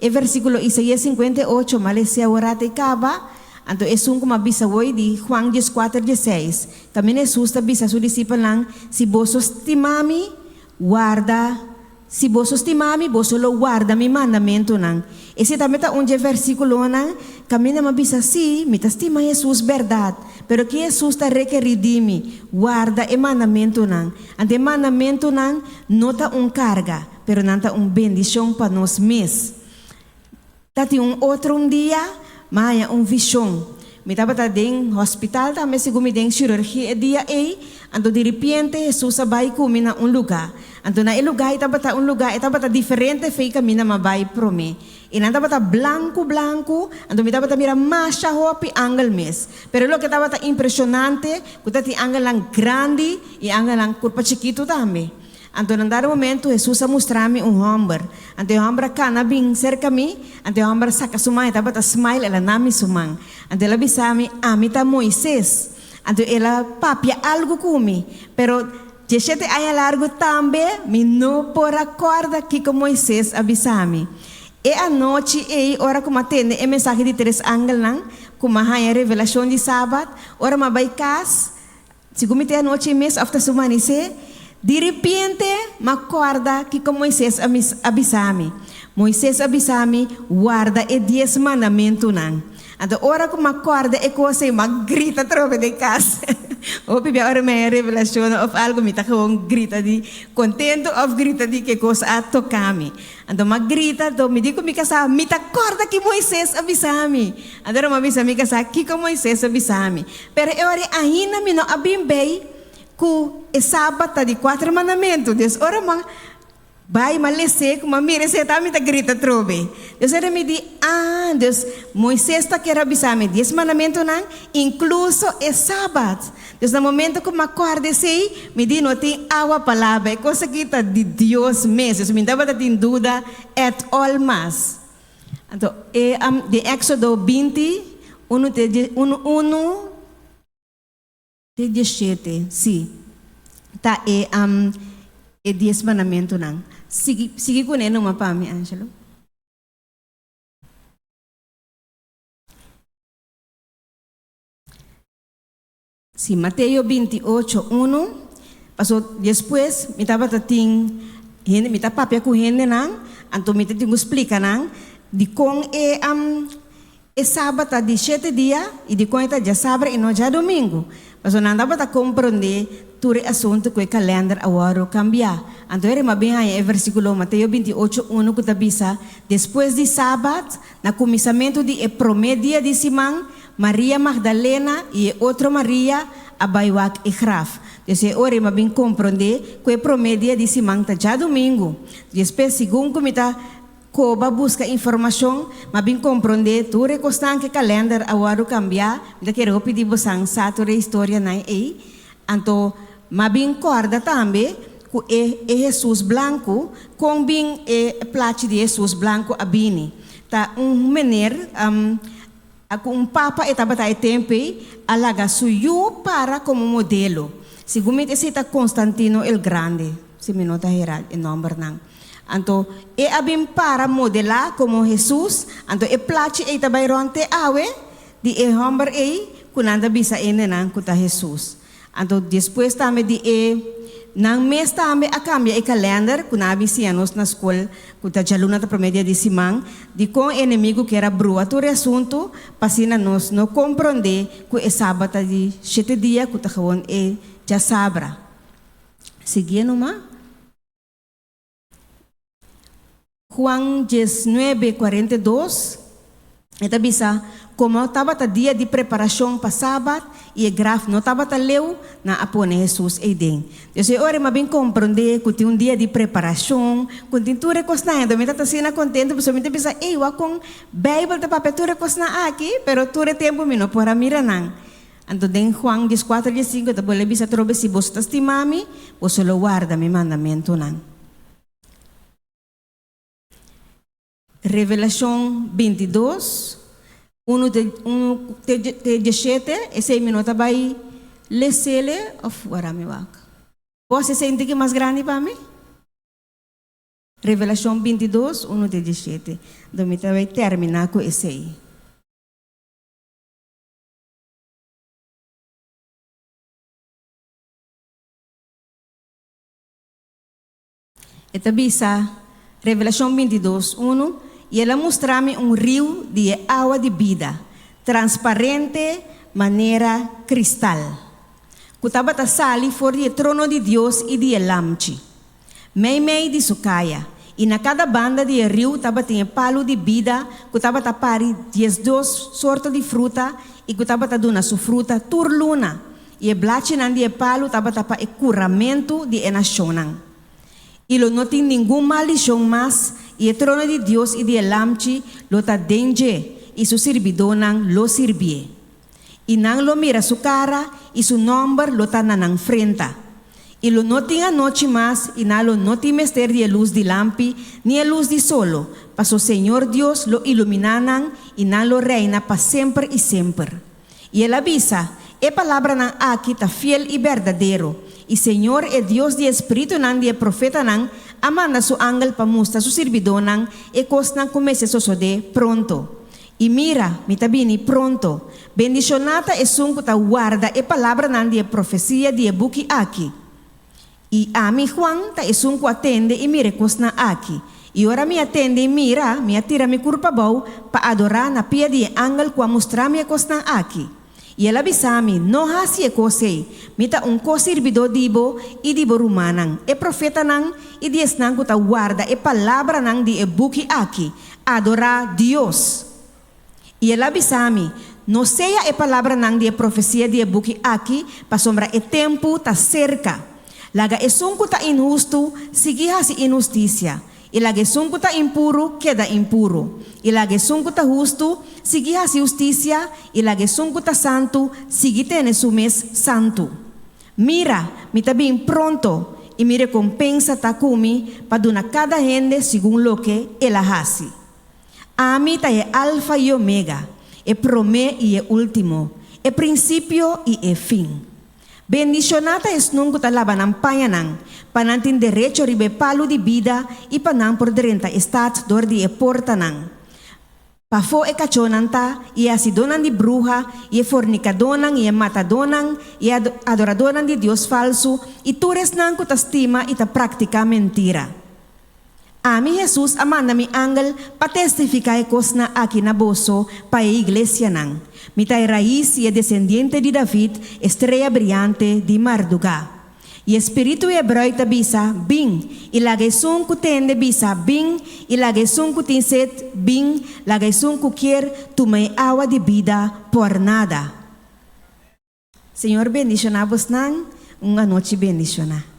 Speaker 1: E versíkulo Isaías 58 malesé awor ta i kaba, anto esun ku m'a bisa woi di Juan 14 16, kaminda Hesus ta bisa su disipelnan, Si boso stima mi, warda Si boso stima mi, boso lo warda mi mandamentunan. Esei tambe ta un dje versíkulonan kaminda m'a bisa, Sí, mi ta stima Hesus bèrdat, pero ki Hesus ta rekerí di mi? Warda e mandamentunan. Anto e mandamentunan no ta un karga, pero nan ta un bendishon pa nos mes. Ta tin un otro un dia, m'a haña un vishon. Mi tabata den hospital tambe, segun mi den shirurgia e dia ei, anto diripiente Hesus a bai ku mi na un lugá. Anto na e lugá ei tabata un lugá, e tabata diferente fei kaminda m'a bai promé. E nan tabata blanku blanku, anto mi tabata mira masha hopi angel mes. Pero loke tabata impreshonante, ku ta tin angelnan grandi i angelnan kurpa chikitu tambe. Anto na dado momento Hesus a mustra mi un hòmber. Anto e hòmber a kana bin serka mi, anto e hòmber a saka su man, e tabata smile, el a na mi su man. Anto el a bisa mi, Ami ta Moises. Anto el a papia algu ku mi, pero dieshete aña largu tambe mi no por a kòrda kiko Moises a bisa mi. E anochi ei, ora ku m'a tende e mensahe di tres angelnan, ku m'a haña revelashon di Sabat, ora m'a bai kas, Segun mi te anochi mes of ta su manisé, Di ripiente m'a kòrda kiko Moises a bisa mi. Moises a bisa mi, Warda e dies mandamentunan. Anto ora ku m'a kòrda e kos ei, m'a grita trobe den kas. Hopi bia ora mi haña revelashonnan òf algu, mi ta gewoon grita di kontentu òf grita di ke kos a toka mi. Anto m'a grita, anto mi di ku mi kasá, Mi ta kòrda ki Moises a bisa mi. Anto ora m'a bisa mi kasá kiko Moises a bisa mi. Pero e ora ei ainda mi no a bin bei ku e Sabat ta di kuater mandamentu. Dus ora m'a bai, m'a les'é, ku m'a mira esei ta, mi ta grita atrobe. Dus ora mi di, Ah, dus Moises ta kier a bisa mi dies mandamentunan, inkluso e Sabat. Dus na momento ku m'a kòrda esei, mi di, No tin awa pa laba, e kos aki ta di Dios mes. Dus mi tabata tin duda at all mas. Anto e den Éksodo binti, unu te die, unu, unu te dieshete, sí, ta e e dies mandamentunan. Sigui, sigui kuné numa pa mi, Angelo. Sí, Mateo 28, unu. Paso despues mi tabata tin hende, mi ta papia ku hendenan, anto mi ta tin ku splika nan dikon e e sabat ta di shete dia i dikon e ta djasabra i no djadumingu. Paso nan tabata komprondé tur e asuntu ku e kalènder a wòrdu kambiá. Anto e rema bin haña e versíkulo Mateo 28, unu ku ta bisa, Despues di sabat, na kuminsamentu di e promé dia di siman, Maria Magdalena i e otro Maria a bai wak e graf. Dus e ora mi a bin komprondé ku e promé dia di siman ta djadumingu. Despues, segun ku mi ta koba buska informashon, mi a bin komprondé tur e kosnan ku e kalènder a wòrdu kambiá. Mi ta kere hopi di bosan sa tur e historianan ei. Anto mi a bin kòrda tambe ku e e Hesus blanku, kon bin e plachi di Hesus blanku a bini. Ta un mener. A Ku un papa e tabata e tempu ei, a laga su yu para komo modelo. Segun mi ta esei ta Constantino el Grande, si mi no ta hera e nòmbernan. Anto e a bin para modelá komo Hesus, anto e plachi ei ta bai rònt te awe di e hòmber ei ku nan ta bisa hendenan ku ta Hesus. Anto despues tambe di e nan mes tambe a kambia e kalender ku nan a bin siña nos na skol ku ta djaluna ta promé dia di siman, dikon e enemigu kier a brua tur e asuntu pa asina nos no komprondé ku e sabat ta di shete dia ku ta gewoon e djasabra. Siguié numa. Juan 19, 42, e ta bisa, Komo tabata dia di preparashon pa Sabat i e graf no tabata leu, nan a pone Hesus eiden. Des e ora mi a bin komprondé ku tin un dia di preparashon, ku tin tur e kosnan. Enton mi ta asina kontentu pasobra mi ta bisa, Ey, wak kon Beibel ta papia tur e kosnan aki, pero tur e tempu mi no por a mira nan. Anto den Juan 14, 15 ta bolbe bisa atrobe, Si boso ta stima mi, boso lo warda mi mandamentunan. Revelashon 22, unu te unu te te dieshete, esei mi no ta bai lesele of wara mi wak. Bo esei un tiki mas grandi pa mi? Revelashon 22, unu te dieshete. Enton mi ta bai terminá ku esei. E ta bisa, Revelashon 22, unu, I el a mustra mi un riu di e awa di bida, transparente manera kristal, ku tabata sali for di e trono di Dios i di e Lamchi, meimei di su kaya, i na kada banda di e riu tabatin e palu di bida ku tabata pari 12 sorto di fruta i ku tabata duna su fruta tur luna, I e blachinan di e palu tabata pa e kuramentu di e nashonnan. I lo no tin ningun maldishon mas, i e trono di Dios i di e Lamchi lo ta den dje, i su sirbidónan lo sirbié. I nan lo mira su kara, i su nòmber lo ta na nan frenta. I lo no tin anochi mas, i nan lo no tin mester di e lus di lampi, ni e lus di solo, paso Señor Dios lo iluminá nan, i nan lo reina pa semper i semper. I el a bisa, E palabranan aki ta fiel i berdadero, i Señor, e Dios di e spiritunan di e profetanan, a manda su angel pa mustra su sirbidónan e kosnan ku mester sosodé pronto. I mira, mi ta bini pronto. Bendishoná ta esun ku ta warda e palabranan di e profesia di e buki aki. I ami, Juan, ta esun ku a tende i mira e kosnan aki. I ora mi a tende i mira, mi a tira mi kurpa abou pa adorá na pia di e angel ku a mustra mi e kosnan aki. I el a bisa mi, No hasi e kos ei. Mi ta un ko-sirbidó di bo i di bo rumannan, e profetanan, i di esnan ku ta warda e palabranan di e buki aki. Adorá Dios! I el a bisa mi, No sea e palabranan di e profesia di e buki aki, pasobra e tempu ta serka. Laga esun ku ta inhustu sigui hasi inhustisia, i laga esun ku ta impuru keda impuru, i laga esun ku ta hustu sigui hasi hustisia, i laga esun ku ta santu sigui tene su mes santu. Mira, mi ta bin pronto, i mi rekompensa ta ku mi pa duna kada hende segun loke el a hasi. Ami ta e Alfa i Omega, e promé i e último, e prinsipio i e fin. Bendishoná ta esnan ku ta laba nan pañanan, pa nan tin derecho riba e palu di bida i pa nan por drenta e stat dor di e portanan. Pafó e kachónan ta, i e hasidónan di bruha, i e fornikadónan, i e matadónan, i e adoradónan di dios falsu, i tur esnan ku ta stima i ta praktiká mentira. Ami, Hesus, a manda mi angel pa testifiká e kosnan aki na boso pa e iglesianan. Mi ta e rais i e desendiente di David, e strea briante di mardugá. I e spiritu i e brùit ta bisa, Bin! I laga esun ku tende bisa, Bin! I laga esun ku tin set, Bin! Laga esun ku kier, tuma e awa di bida pòrnada. Señor bendishoná bosnan. Un anochi bendishoná.